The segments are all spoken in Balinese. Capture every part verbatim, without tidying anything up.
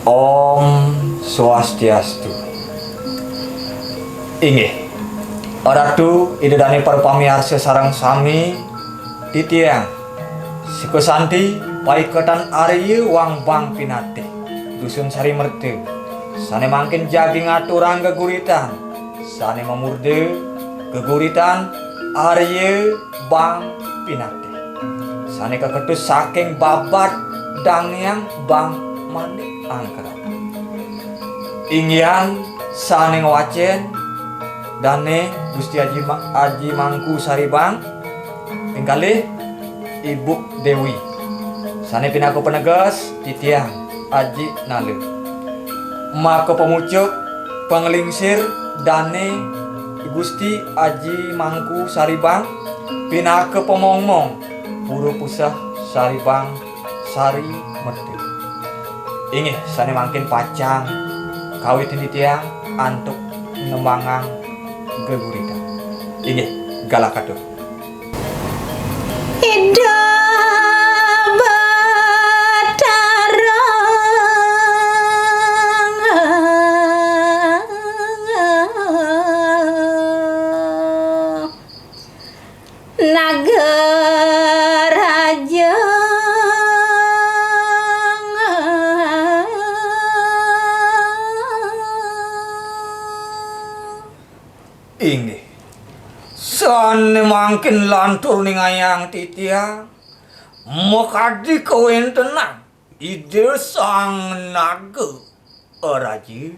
Om Swastiastu. Inggih. Ratu, Ida Dane para pamiarsa sareng sami, titiang Sukasanti, paiketan Arya Wang Bang Pinatih, Dusun Sari Merta, sane mangkin jagi ngaturang geguritan sane mamurda geguritan Arya Bang Pinatih, sane kaketus saking babad dangyang Bang Manik Angkara. Inggihan sane ngwacen dane Gusti Aji Ma-, Aji Mangku Saribang, ping kalih Ibu Dewi. Sane pinaka paneges titiang Aji Nala. Maka pamucuk panglingsir dane Gusti Aji Mangku Saribang pinaka pamongmong Pura Puseh Saribang Sari Merta. Inggih, sane mangkin pacang kawitin titiang antuk nembangang geguritan. Inggih, galakatur. Ida Batara Nagaraja. Inggih. Sane mangkin lantur ningayang titiang makadi kawentenan Ida Sang Naga Raja.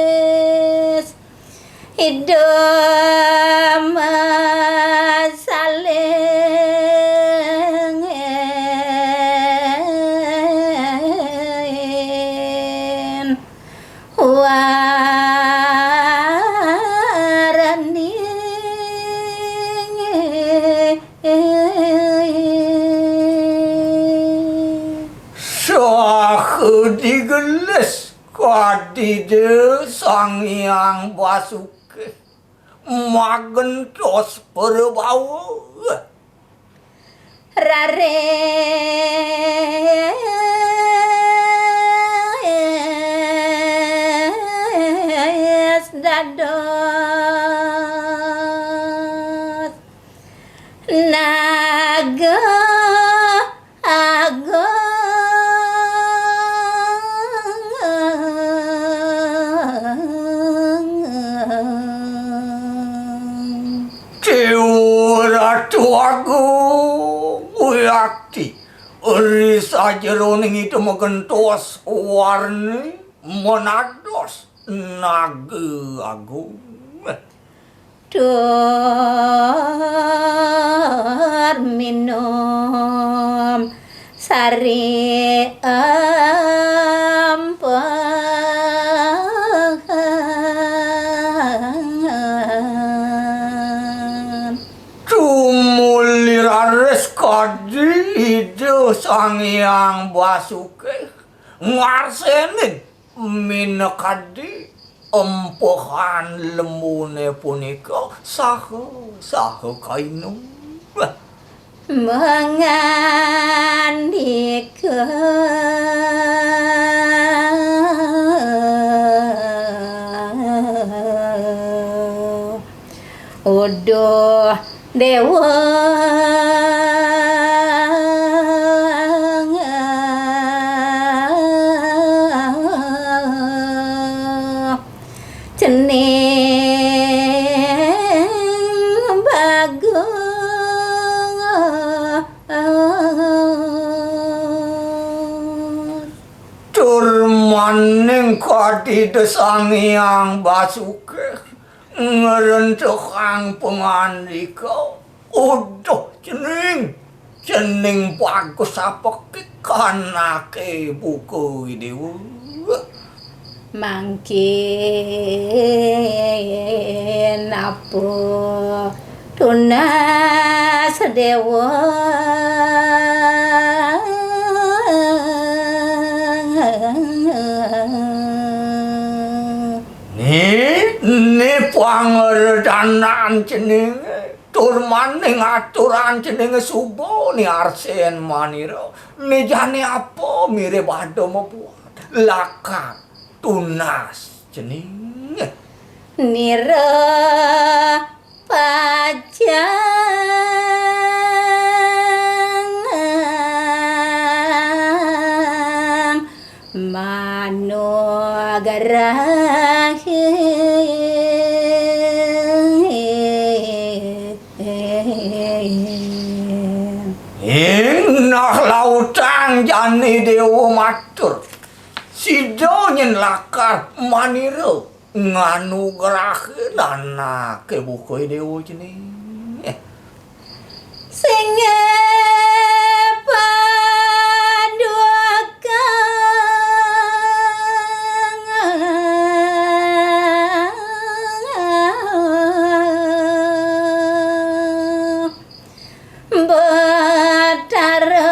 Digelis. Ida masalin warning. Saha digelis kadida Sang Hyang Basuki magentos prabawa. Raris dados Naga Agung. Dewa Ratu Agung Wiakti, ri sajeroning ida magentos warni manados Naga Agung. Tur minum sari ampun. Tumuli raris kadi Ida Sang Hyang Basuki ngarsenin minakadi empehan lembune punika saha, saha kainum. Mangandika uduh Dewa. Cening bagus. Tur maning kadi Sang Hyang Basuki ngrentuhang pangandika, uduh cening, cening bagus apekik anake buka Dewa. Mangkin apa tunas Dewa. Ini pangredanan jenenge, tur maning aturan jenenge suba ni arsen manira, ne jane apa mirib ada mabuat. Lakar tunas jenenge. Nira pacang manugarahin. Ing nah lautang jani dewa matur. Sida nyen lakar manira nganugrahin anake buka dewa jenenge. Sing Betara.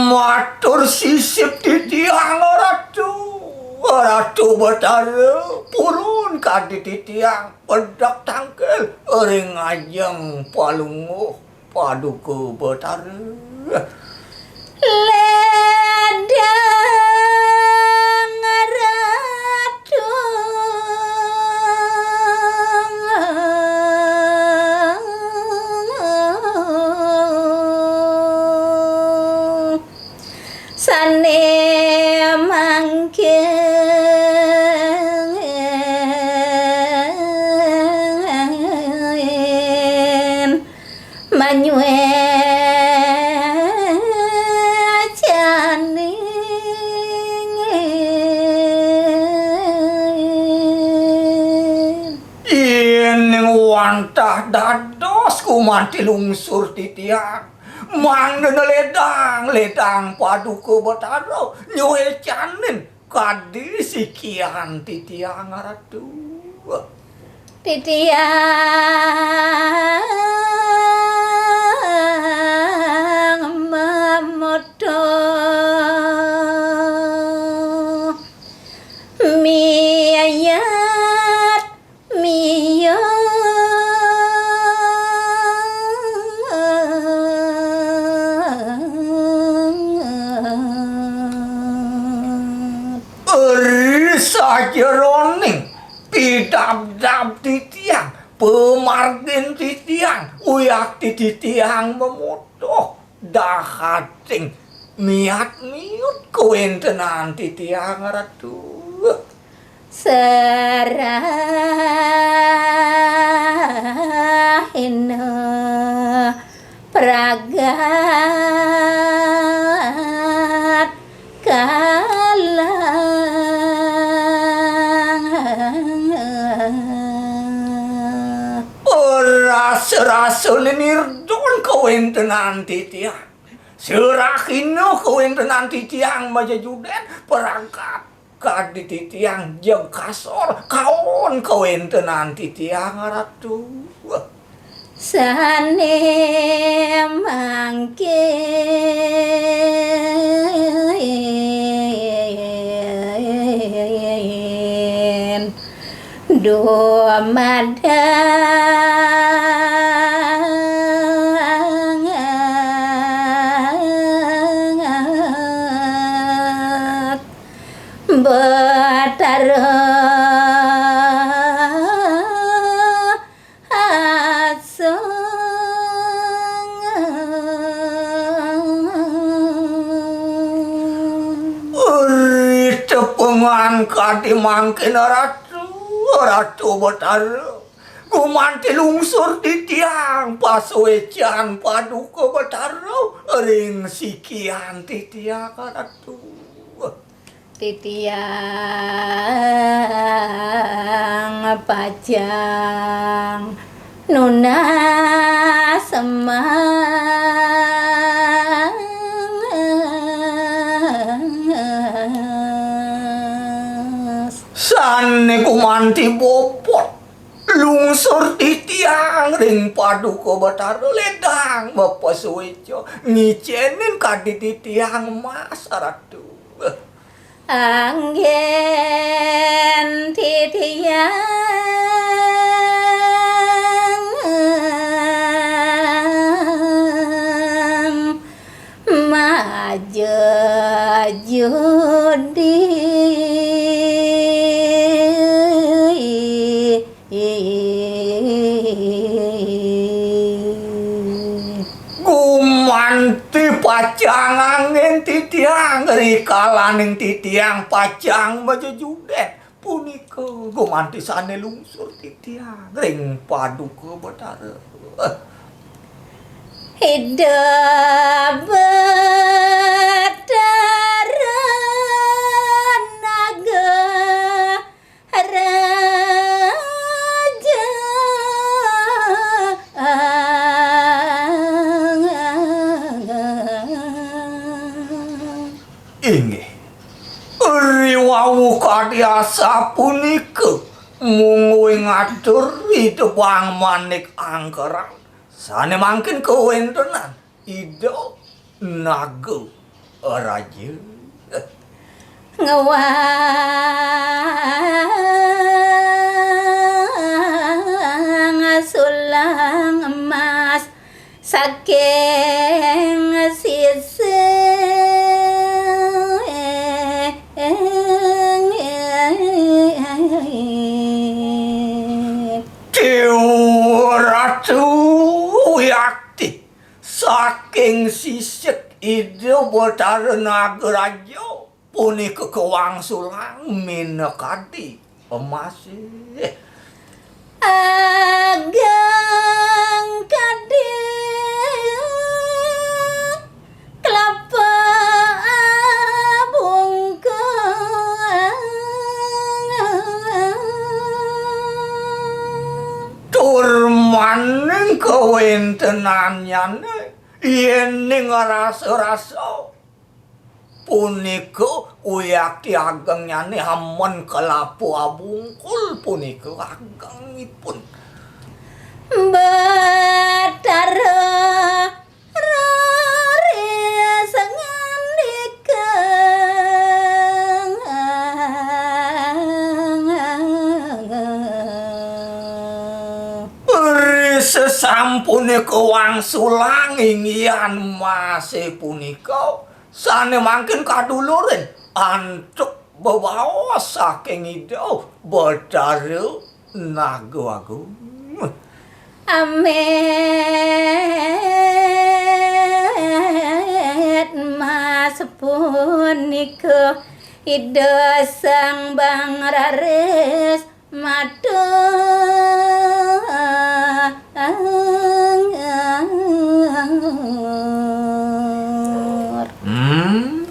Matur sisip titiang Ratu. Ratu Betara, purun kadi titiang pedhek tangkil ring ajeng palungguh Paduka Betara. Ledang Ratu. Sane mangkin manyuecaning. Yen wantah dados gumanti lungsur titiang, mangdene ledang, ledang Paduka Betara nyuecanin kadi sikian titiang Ratu. Titiang mamoto miyayat miyayat. Ri sajeroning pidabdab titiang, pamargin titiang, wiakti titiang mamotoh dahating miat-miut kawentenan titiang Ratu. Serahina pragat kalang. Ora serasane nirdon kawentenan titiang. Serahina kawentenan titiang majejuden pragat kadi titiang jeg kasor kaon kawentenan titiang Ratu. Sane mangkin dumadangat Betara asung. Ri tepengan kadi mangkin Ratu, Ratu Betara. Gumanti lungsur titiang pasuecan Paduka Betara ring sikian titiang Ratu. Titiang pacang nunas semangat. Sane gumanti bobot lungsur titiang ring Paduka Betara, ledang Ang mapasuéca ngicénin kadi titiang Mas Ratu. Anggén titiang maja judi. Gumanti pacang anggén titiang, rikalaning titiang pacang majejudén. Punika gumanti sané lungsur titiang ring Paduka Betara. Ida Betara Naga Raja. Inggih. Riwau kadi asapunika mungguing atur Ida Bang Manik Angkeran sané mangkin kawéntenan Ida Naga Raja. Ngewang sulang emas saking sisih. Tiwur Ratu Wiakti saking sisik Ida Betara Nagaraja. Punika kawangsulang minakadi emasé. Ageng kadi klapa abungkul. Tur maning kawéntenannyané yéning rasa-rasa. Punika wiakti agengnyané amen kelapa abungkul punika agengipun. Batara raris ngandika. Ri sesampuné kawangsulang inggihan masé punika, sané mangkin kadulurin antuk bebaos saking Ida Betara Naga Agung. Amit mas punika Ida Sang Bang raris matur. Hmm.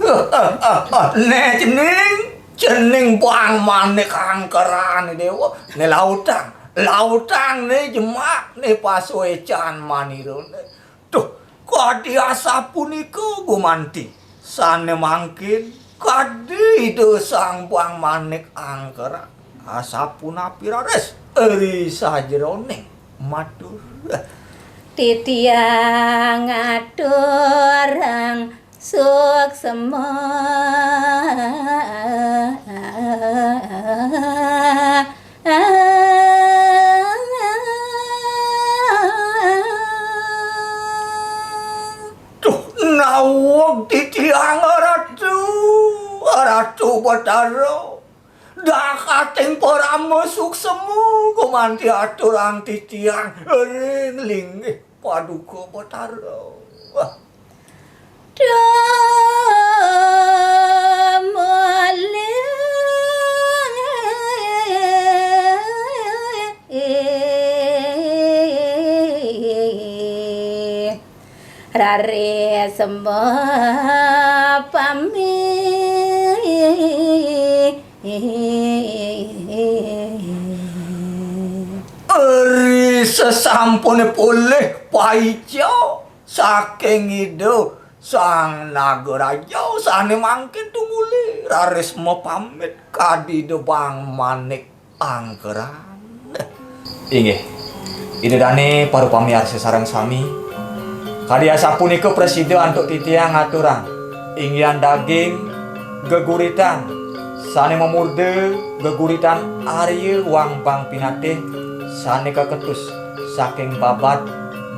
Né cening, cening Bang Manik Angkeran Déwa, né lautang, lautang né jemak né pasuécan manirané. Duh, kadi asapunika gumanti. Sané mangkin kadi Ida Sang Bang Manik Angkeran. Asapunapi raris ri sajeroning matur. Titiang aturang suksma. Duh, naweg titiang Ratu, Ratu Betara. Dakating parama suksma gumanti aturang titiang ring linggih Paduka Betara. Wah. Raris sembah pamit. Ri sesampuné polih paica saking Ida Sang Nagaraja, sané mangkin tumuli raris mapamit kadi Ida Bang Manik Angkeran. Inggih. Ida dané parupami arsa sareng sami, Kadi asapunika prasida antuk titiang aturang, inggihan daging geguritan sane mamurda geguritan Arya Wangpang Pinatih sane kaketus saking babad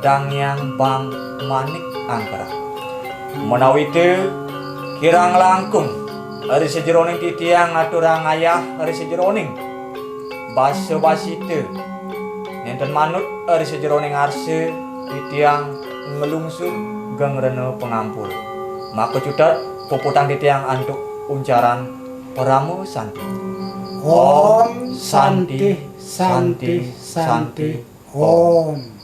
Dangyang Bang Manik Angkara. Menawita kirang langkung ri sajeroning titiang aturang ayah ri sajeroning basa basita nenten manut ri sajeroning arsa titiang nglungsur gengrena pangampura. Maka cutet puputang titiang antuk uncaran Parama Santi. Om Santi, Santi, Santi, Om.